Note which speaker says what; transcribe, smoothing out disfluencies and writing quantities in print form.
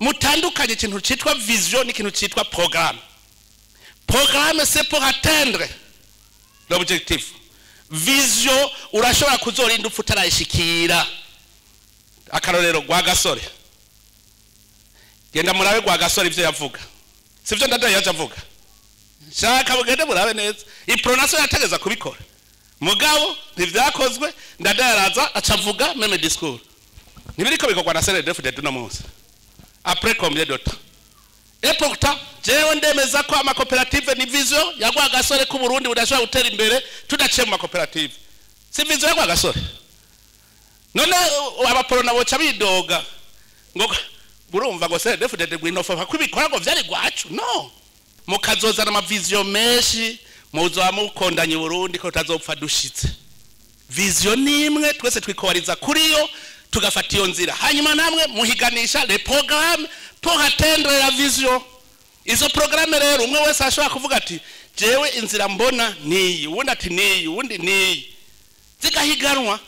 Speaker 1: Mutandukanye ikintu cyitwa vision n'ikintu cyitwa programme. Programme, c'est pour atteindre l'objectif. Vision, urashobora kuzorinda upfa utarayishikira. Akarorero, Rwagasore. Genda murabe Rwagasore ivyo yavuga, sivyo Ndadaye yaje avuga. Shaka mugende murabe neza, Uprona yategeza kubikora, mugabo ntivyakozwe. Ndadaye araza acavuga même discours. Ntibiriko bikorwa na CNDD-FDD uno munsi, après combien de temps? Et pourtant jewe ndemeza ko amakoperative ni vision ya Rwagasore, ko Burundi budashobora gutera imbere tudaciye mu makoperative. Si vision ya Rwagasore? None abaporona boca bidoga ngo burumva ngo CNDD-FDD gwinofa ko ibikora ngo vyari gwacu? No mukazozana ama vision menshi, muzoba mukondanye Burundi ko tutazopfa dushitse. Vision nimwe, twese twikobariza kuri yo, tugafata iyo nzira. Hanyuma namwe muhiganisha les programmes pour atteindre la vision. Izo programme rero, umwe wese ashobora kuvuga ati: "Jewe inzira mbona niyi", uwundi ati: "Niyi", uwundi: "Niyi", zigahiganwa.